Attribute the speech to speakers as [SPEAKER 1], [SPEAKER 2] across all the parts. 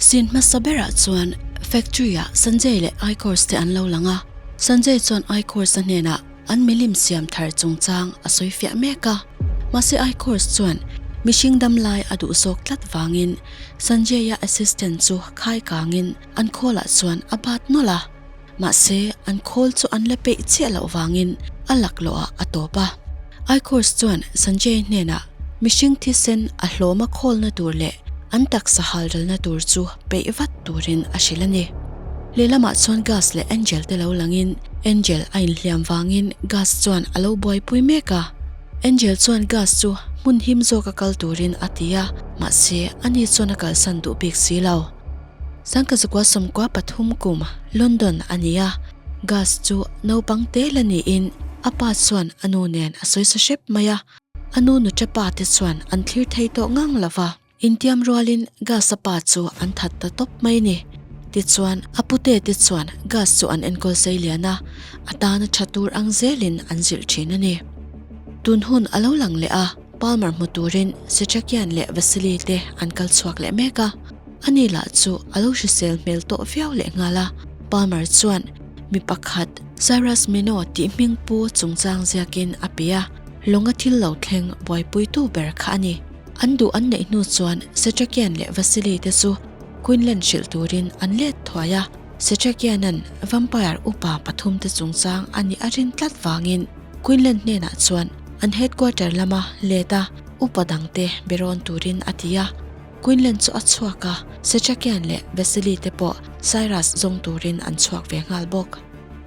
[SPEAKER 1] Scene hmasa berah chuan factory ah Sanjay leh Aikors te an lo lang a, Sanjay chuan Aikors a hnenah an milim siam thar chungchang a sawi fiah mek a, mahse Aikors chuan mihring dam lai a duh zawk tlat vangin Sanjay-a assistant chu khai kangin an khawlah chuan a bat nawlh a, mahse an khawl chu an la peih chiah loh vangin a laklawh ah a tawp a. Aikors chuan Sanjay hnenah mihring thisen a hlawma khawlna tur leh an taksa halralna tur chu peih vat turin a hrilh a ni. Lehlamah chuan Gas leh Angel te lo langin Angel a inhliam vangin Gas chuan a lo buaipui mek a. Angel chuan Gas chu hmun him zawka kal turin a ti a, mahse ani chuan a kalsan duh bik si lo. Sangkazukua 13 kum London a ni a, Gas chu naupang te la niin a pa chuan a nu nen a sawi sa hrep mai a, a nu nuṭa pa te chuan an thlir thei tawh ngang lo va. Intiam rualin Gas a pa chu an that ta tawp mai ni. Tichuan a pute te chuan Gas chu an enkawl sei lian a, a tana tha tur ang zelin an zilh thin a ni. Tun hun a lo lang leh a, Palmer hmu turin Setrakian leh Vasily te an kal chhuak leh mek a. Ani lah chu a lo hrisel hmel tawh viau leh nghal a, Palmer chuan mi pakhat Cyrus Mino tih hming pu chungchang ziakin a pe a, lawnga thil lo thleng buaipuitu ber kha a ni. An duh an neih hnu chuan Setrakian leh Vasily te chu Quinlan hrilh turin an let thuai a, Setrakianan vampire upa pathum te chungchang a nih a rin tlat vangin Quinlan hnenah chuan an headquarter lama let a upa dangte be rawn turin a ti a. Quinlan chu a chhuak a, Setrakian leh Vasily te pawh Cyrus zawng turin an chhuak ve nghal bawk.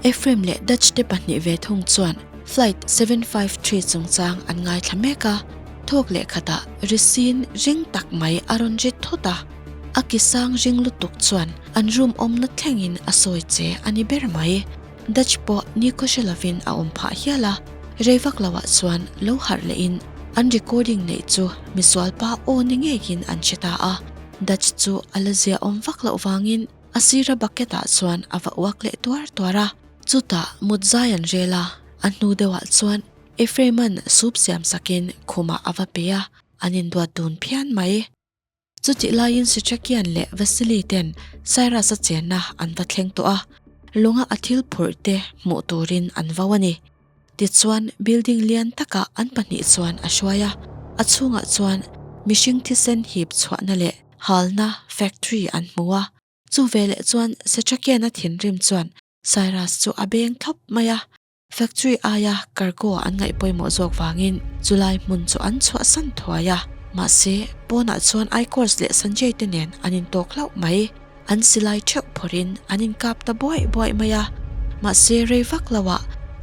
[SPEAKER 1] Ephraim leh Dutch te pahnih ve thung chuan Flight 753 chungchang an ngaithla mek a, thawk leh khatah risin ring tak mai a rawn rit thut a, a ki sang ring lutuk chuan an room awmna thlengin a sawi che a ni ber mai. Dutch pawh ni khawhre lovin a awm phah hial a, rei vak loah chuan lo harh lehin an recording neih chu misual pa aw ni ngeiin an hre ta a, Dutch chu a la zia awm vak loh vangin a sira bucket ah chuan a va uak leh tuar tuar a, chutah mut zai an rel a, a hnu deuhah chuan Ephraim-a'n soup siam sakin khumah a va pe a, an induat dun phian mai. Chutih laiin Sitrakian leh Vasily ten Cyrus-a chenna an va thleng tawh a, lunga a thil phurh te hmuh turin an vo a ni. Tichuan building lian takah an pahnih chuan a hruai a, a chhungah chuan mihring thisen hip chhuahna leh halna factory an hmu a. Chu veleh chuan Sitrakian-a thinrim chuan Cyrus chu a beng thlawp mai a, Factory aia cargo an ngaih pawimawh zawk vangin chulai hmun chu an chhuahsan thuai a, mahse pawnah chuan Aikors leh Sanjay te nen an intawk hlauh mai. An silai theuh phawrhin an inkap ta buaih buaih mai a, mahse rei vak loah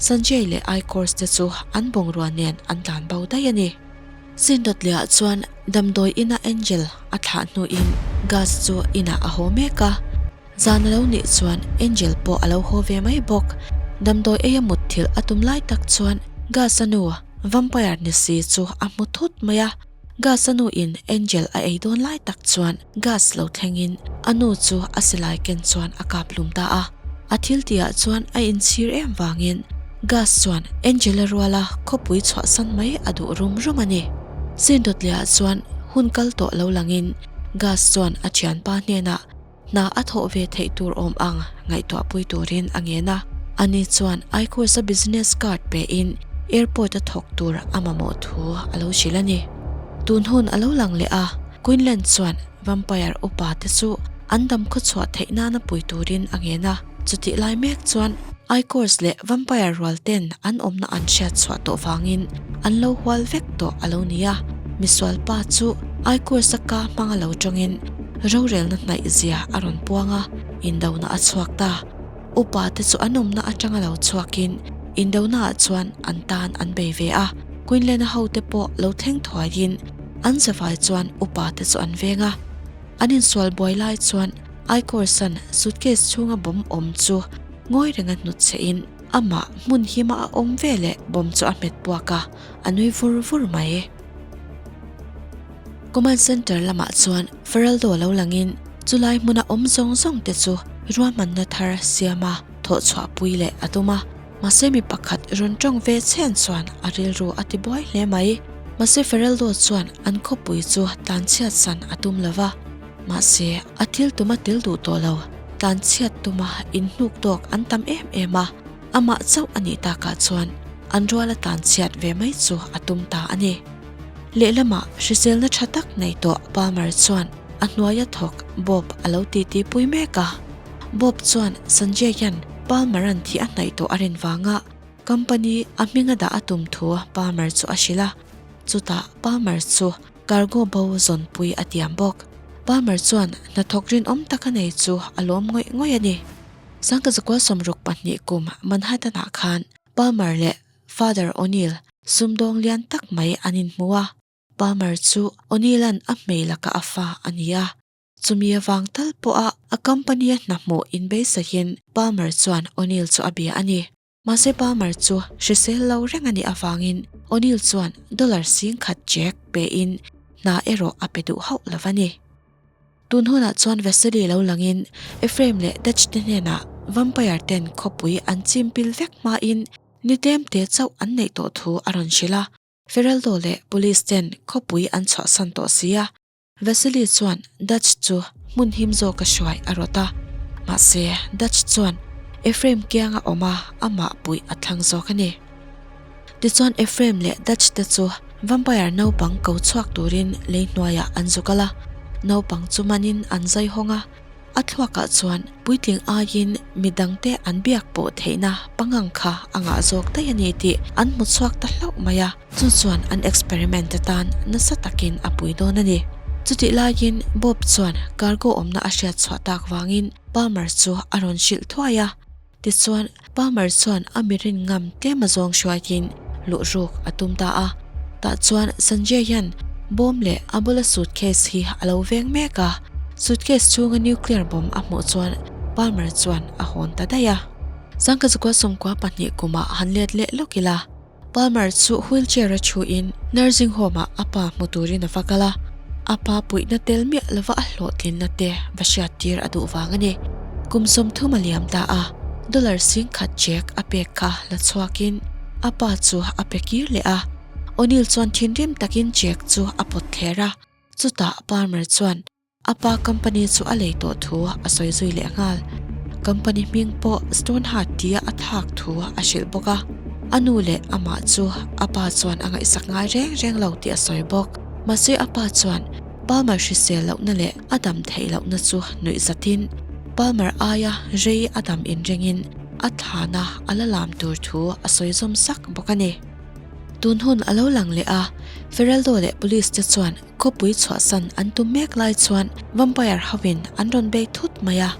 [SPEAKER 1] Sanjay leh Aikors te chu an bungrua nen an tlan bo daih a ni. Sindawt lehah chuan damdawi ina Angel a thlah hnuin Gas chu inah a haw mek a. Zan a lo nih chuan Angel pawh a lo haw ve mai bawk. Damdawi ei a mut thilh a tum lai tak chuan Gas-a nu vampire ni si chu a hmu thut mai a. Gas-a nu in Angel a ei dawn lai tak chuan Gas lo thlengin a nu chu a silai ken chuan a kap hlum ta a. A thil tihah chuan a inchhir em vangin Gas chuan Angel-a ruala khawpui chhuahsan mai a duh rum rum a ni. Sindawtliah chuan hun kal tawh lo langin Gas chuan a thianpa hnenah Hna a thawh ve theih tur awm ang ngaihtuahpui turin a ngen a. Ani chuan Aikurs-a business card pein airport a thawk tur a mamawh thu a lo hrilh a ni. Tun hun a lo lang leh a, Quinlan chuan vampire upa te chu an dam khawchhuah theih nana pui turin a ngen a. Chutih lai mek chuan Aikurs leh vampire rual ten an awmna an hriat chhuah tawh vangin an lo hual vek tawh a lo ni a. Misual pa chu Aikurs-a ka hmanga lo tawngin Rorelna hnaih zia a rawn puang a, indona a chhuak ta. Upa te chu an awmna atanga lo chhuakin indonaah chuan an tan an bei ve a. Quinlan-a hote pawh lo thleng thuaiin an zavai chuan upa te chu an veng a. An insual buai lai chuan Aikawrsan suitcase chhunga bomb awm chu ngawi renga hnutchhehin amah hmun hima a awm veleh bomb chu a hmet puak a, a nui vur vur mai. Command Center lamah chuan Feraldo lo langin chulai hmuna awm zawng zawng te chu ruahmanna thar siama thawhchhuahpui leh a tum a. Mahse mi pakhat rawn tawng ve chhen chuan a rilru a ti buai hle mai. Mahse Feraldo chuan an khawpui chu tlanchhiat san a tum lo va. Mahse, a thil tuma tel duh tawh lo, tlanchhiat tuma inhnuk tawk an tam em em a, amah chauh a nih takah chuan an ruala tlanchhiat ve mai chu a tum ta a ni. Lehlamah hriselna tha tak nei tawh Palmer chuan a hnuaia thawk Bob a lo titi pui mek a. Bob chuan Sanjay hian Palmer-a'n thih a hnaih tawh a rin vanga company a hminga dah a tum thu Palmer chu a hrilh a. Chutah Palmer chu cargo bo zawnpui a tiam bawk. Palmer chuan hnathawk rinawm tak a nei chu a lawm ngawih ngawih a ni. Sangkazakua 62 kum Manhattan-ah khan Palmer leh Father O'Neill sumdawng lian tak mai an inhmu a, Palmer chu O'Neill-a'n a hmei lakah a fa a ni a. Chumi avang tal pawha a company-a hna hmuh inbeisahin Palmer chuan O'Neill chu a bia a ni. Mahse Palmer chu hrisel lo reng a nih avangin O'Neill chuan dollar 10,000 check pein hna erawh a pe duh hauh lo a ni. Tun hunah chuan Vasily lo langin Ephraim leh Dutch te hnenah vampire ten khawpui an chim pil vek hmain ni tlem te chauh an neih tawh thu a rawn hrilh a. Feraldo leh police ten khawpui an chhuahsan tawh si a. Vasily chuan Dutch chu hmun him zawka hruai a rawt a. Mahse, Dutch chuan Ephraim kianga awm a amah puih a thlang zawk a ni. Tichuan Ephraim leh Dutch te chu vampire naupang ko chhuak turin lei hnuaiah an zu kal a, naupang chu manin an zai hawng a, a thluakah chuan puitling aiin mi dangte an biak pawh theihna pangang kha a ngah zawk daih a ni tih an hmu chhuak ta hlauh mai a, chu chuan an experiment atan nasa takin a pui dawn a ni. Chutih laiin Bob chuan cargo awmna a hriat chhuah tak vangin Palmer chu a rawn hrilh thuai a. Tichuan, Palmer chuan a mirin ngam tlem a zawng hruaiin luhruk a tum ta a. Tah chuan Sanjay hian bawm leh a bula suitcase hi a lo veng mek a. Suitcase chhunga nuclear bomb a hmuh chuan Palmer chuan a hawn ta daih a. Sangkazukua 92 kumah han let leh lawk ila. Palmer chu wheelchair a thuin nursing home ah a pa hmu turin a va kal a, a pa puihna tel miah lova a hlawhtlinna te va hriat tir a duh vang a ni. Kum 30 a liam ta a, dollar 10,000 check a pek kha la chhuakin a pa chu a pe kir leh a. O'Neill chuan thinrim takin check chu a pawt thler a, chutah Palmer chuan A pa company chu a lei tawh thu a sawi zui leh nghal. Company hming pawh Stoneheart tia a thlak thu a hrilh bawk a. A nu leh amah chu a pa chuan a ngaihsak ngai reng reng lo tih a sawi bawk. Mahse a pa chuan Palmer hrisel lohna leh a dam theih lohna chu nuih zatin Palmer aia rei a dam inringin a thlana a la lam tur thu a sawi zawm sak bawk a ni. Tun hun a lo lang leh a, Feraldo leh police te chuan Khawpui chhuahsan an tum mek lai chuan vampire hovin an rawn bei thut mai a,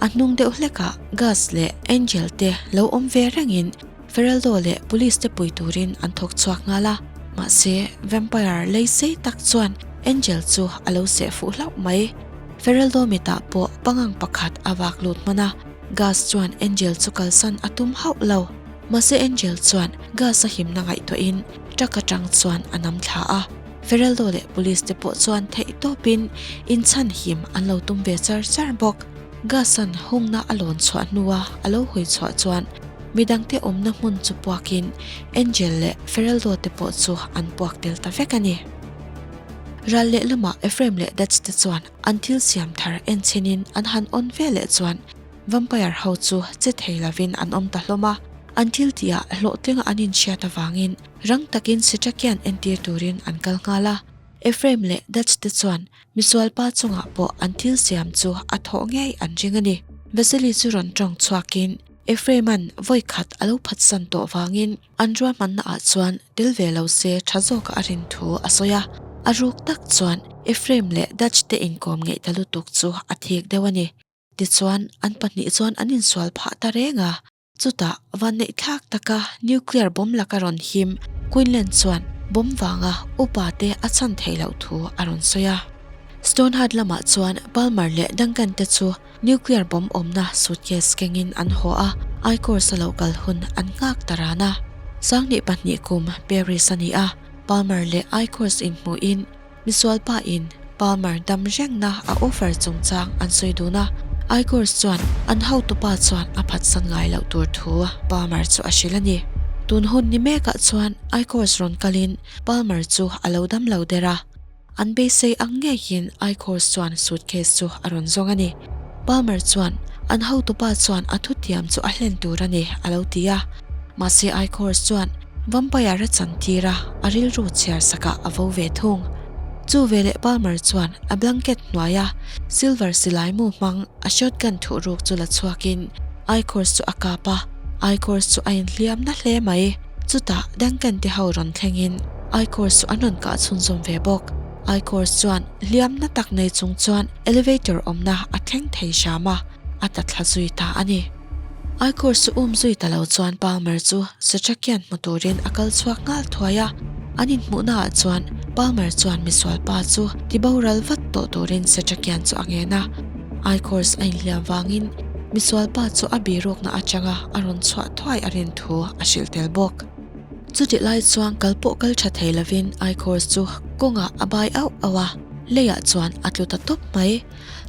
[SPEAKER 1] a hnung deuh hlekah Gus leh Angel te lo awm ve rengin Feraldo leh police te pui turin an thawk chhuak nghal a, mahse vampire lei sei tak chuan Angel chu a lo seh fuh hlauh mai. Feraldo mitah pawh pangang pakhat a vak lut hman a, Gus chuan Angel chu kalsan a tum hauh lo. Mahse Angel chuan Gus a himna ngaihtuahin truck atang chuan a nam thla a. Feraldo leh police te pawh chuan theih tawpin inchhan him an lo tum ve char char bawk. Gas-a'n hungna a lawn chhuah hnua a lo hawi chhuah chuan midangte awmna hmun chu puakin Angel leh Feraldo te pawh chu an puak tel ta vek a ni. Ral lehlamah Ephraim leh Dutch te chuan an thil siam thar en chhinin an han on ve leh chuan Vampire ho chu che thei lovin an awm ta hlawm a, an thil tihah hlawhtlinga an inhriat avangin rang takin Sitrakian entir turin an kal nghal a. Ephraim leh Dutch te chuan misualpa chungah pawh an thil siam chu a thawh ngei an ring a ni. Vasily chu rawn tawng chhuakin Ephraim-a'n vawi khat a lo phatsan tawh vangin an ruahmannaah chuan tel ve lo se tha zawka a rin thu a sawi a. A ruk tak chuan Ephraim leh Dutch te inkawm ngeih ta lutuk chu a thik deuh a ni. Tichuan, an pahnih chuan an insual phah ta reng a. Chutah, vanneih thlak taka nuclear bomb laka rawn him Quinlan chuan bomb vanga upa te a chhan theih loh thu a rawn sawi a. Stoneheart lamah chuan Palmer leh Duncan te chu nuclear bomb awmna suitcase kengin an haw a, Icors a lo kal hun an nghak ta ran a. 2002 kum Paris a ni a, Palmer leh Icors inhmuhin Misualpa in Palmer dam rengna a offer chungchang an sawi dun a, Igors chuan an hotupa chuan a phatsan ngai loh tur thu Palmer chu a hrilh a ni. Tun hun ni mekah chuan Igors rawn kalin Palmer chu a lo dam lo der a. An beisei ang ngeiin Ichors chuan suitcase chu a rawn zawng a ni. Palmer chuan an hotupa chuan a thutiam chu a hlen tur a ni a lo ti a. Mahse Ichors chuan Vampire a chantir a, a rilru chhiar sakah a vo ve thung. Chu veleh Palmer chuan a blanket hnuaia silver silai mu hmang a shotgun thuhruk chu la chhuakin Ichors chu a kap a, Ichors chu a inhliam na hle mai. Chutah Duncan te ho rawn thlengin Ichors chu an rawn kah chhunzawm ve bawk. Ichors chuan hliam na tak nei chung chuan elevator awmna a thleng thei hram a, a ta thla zui ta a ni. Ichors chu um zui ta lo chuan Palmer chu Setrakian hmu turin a kal chhuak nghal thuai a. An inhmuhna ah chuan Palmer chuan misual pa chu tiboral vat tawh turin Setrakian chu a ngen a. Ichors a inhliam vangin misual pa chu a birukna atanga a rawn chhuah thuai a rin thu a hrilh tel bawk. Chutih lai chuan kal pawh kal tha thei lovin Ichors chu kawngah a bai auh auh a, leiah chuan a tlu ta tawp mai.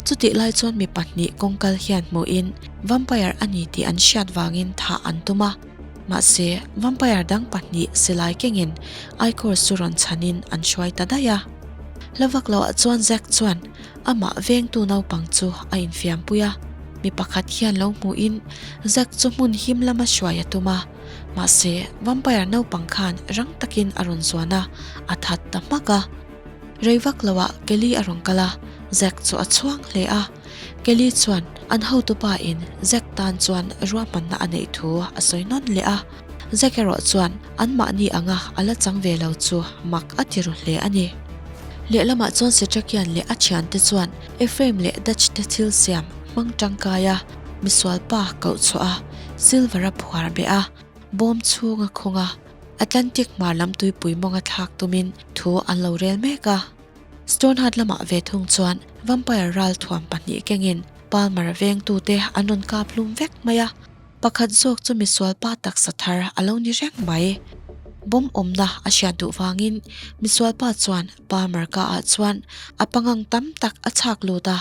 [SPEAKER 1] Chutih lai chuan mi pahnih kawngkal hian hmuhin vampire a ni tih an hriat vangin thah an tum a. Mahse, vampire dang pahnih silai kengin Ichors chu rawn chhanin an hruai ta daih a. Hla vak loah chuan Zack chuan amah vengtu naupang chu a infiampui a, mi pakhat hian lo hmuhin Zack chu hmun him lama hruai a tum a. Mahse, vampire naupang khan rang takin a rawn zuan a, a that ta hmak a. Rei vak loah Kelly a rawn kal a, Zack chu a chhuang hle a. Kelly chuan an hotupa in Zack tan chuan ruahmanna a neih thu a sawi nawn leh a. Zack erawh chuan anmahni anga a la chang ve lo chu mak a ti ru hle a ni. Lehlamah chuan Setrakian leh a thiante chuan Ephraim leh Dutch te thil siam hmang tangkai a, misual pa koh chhuah a, silver a phuar beh a, bawm chhung a khung a, Atlantic hmar lam tuipui mawnga thlak tumin thu an lo rel mek a. Stoneheart lamah ve thung chuan Vampire ral thuam pahnih kengin Palmer vengtute an rawn kap hlum vek mai a, pakhat zawk chu misual pa taksa thar a lo ni reng mai. Bawm awmna a hriat duh vangin misual pa chuan Palmer ka ah chuan a pangang tam tak a chhak lut a,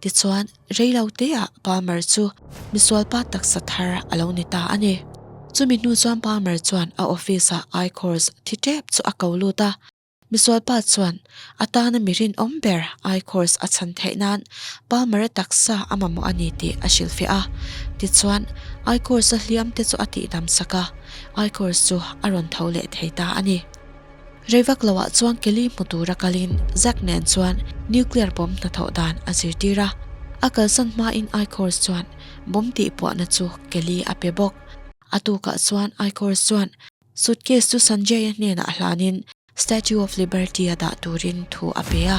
[SPEAKER 1] tichuan Rei lo teah Palmer chu misualpa taksa thar a lo ni ta a ni. Chumi hnu chuan Palmer chuan a office-ah Ichors thi tep chu a ko lut a. Misualpa chuan a tana mi rinawm ber Ichors a chhan theih nan Palmer-a taksa a mamawh a ni tih a hrilhfiah a. Tichuan, Ichors-a hliam te chu a tihdam sak a, Ichors chu a rawn tho leh thei ta a ni. Rei vak loah chuan Kelly hmu tura kalin Zack nen chuan nuclear bomb hnathawh dan a zirtir a. A kalsan hmain Ichors chuan bomb tihpuahna chu Kelly a pe bawk. A tukah chuan Ichors chuan suitcase chu Sanjay-a hnenah hlanin Statue of Liberty-a dah turin thu a pe a.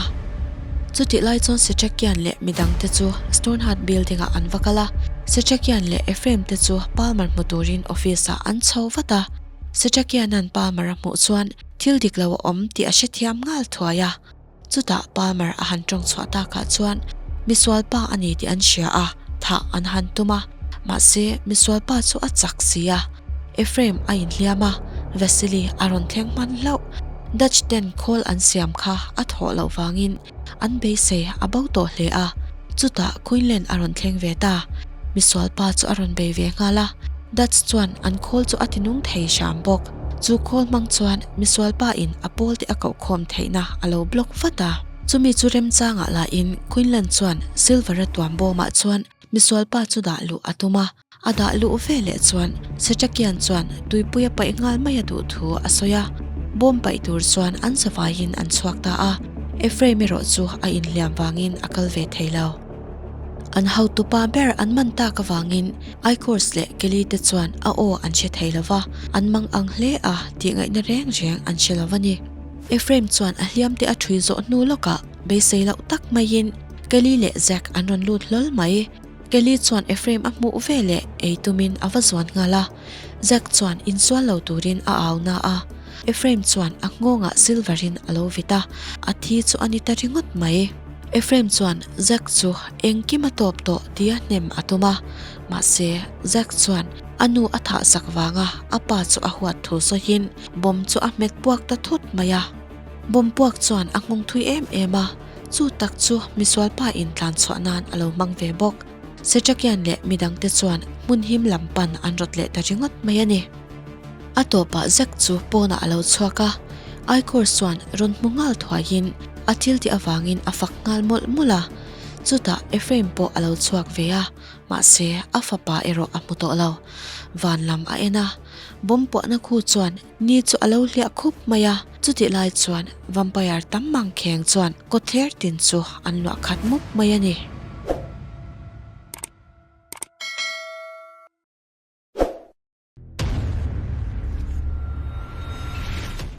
[SPEAKER 1] Chutih lai chuan Setrakian leh midangte chu Stoneheart Building-ah an va kal a. Setrakian leh Ephraim te chu Palmer hmu turin office-ah an chho vat a. Setrakianan Palmer a hmuh chuan thil dik lo a awm tih a hrethiam nghal thuai a. Chutah Palmer a han tawng chhuah takah chuan misual pa a ni tih an hria a, thah an han tum a. Mahse, misual pa chu a chak si a. Ephraim a inhliam a, Vasily a rawn thleng hman hlauh. Dutch ten khawl an siam kha a thawh loh vangin An beisei a bo tawh hle a, chutah Quinlan a rawn thleng ve ta. Misual pa chu a rawn bei ve nghal a, Dutch chuan an khawl chu a ti nung thei hram bawk. Chu khawl hmang chuan misual pa in a pawl te a koh khawm theihna a lo block vat a. Chumi chu remchangah lahin Quinlan chuan Silver-a tuam bawmah chuan misual pa chu dah luh a tum a. A dah luh ve leh chuan Setrakian chuan tuipui a paih nghal mai a duh thu a sawi a, bawm paih tur chuan an zavaiin an chhuak ta a, Ephraim erawh chu a inhliam vangin a kal ve thei lo. An hotupa ber an man tak avangin Ichors leh Kelly te chuan a aw an hre thei lo va, an mang ang hle a tih ngaihna reng reng an hre lo a ni. Ephraim chuan a hliam te a ṭhui zawh hnu lawkah beisei loh tak maiin Kelly leh Zack an rawn lut hlawl mai. Kelly chuan Ephraim a hmuh ve leh ei tumin a va zuan nghal a, Zack chuan insual lo turin a au na a, Ephraim chuan a nghawngah silver in a lo vit a, a thi chu a ni ta ringawt mai. Ephraim chuan Zack chu engkim a tawp tawh tia hnem a tum a, mahse Zack chuan a nu a thah sak vanga a pa chu a huat thu sawiin bomb chu a hmet puak ta thut mai a. Bomb puak chuan a nghawng thui em em a. Chu tak chu misual pa in tlan chhuah nan a lo hmang ve bawk. Setrakian leh midangte chuan hmun him lam pan an rawt leh ta ringawt mai a ni. A tawpah Zack chu pawnah a lo chhuak a, Ichor chuan rawn hmu nghal thuaiin A thil tih avangin a fak nghal mawlh mawlh a. Chutah Ephraim pawh a lo chhuak ve a, mahse a fapa erawh a hmu tawh lo. Van lam a en a, bomb puahna khu chuan ni chu a lo hliah khup mai a. Chutih lai chuan vampire tam mang kheng chuan kawtthler tin chu an luah khat mup mai a ni.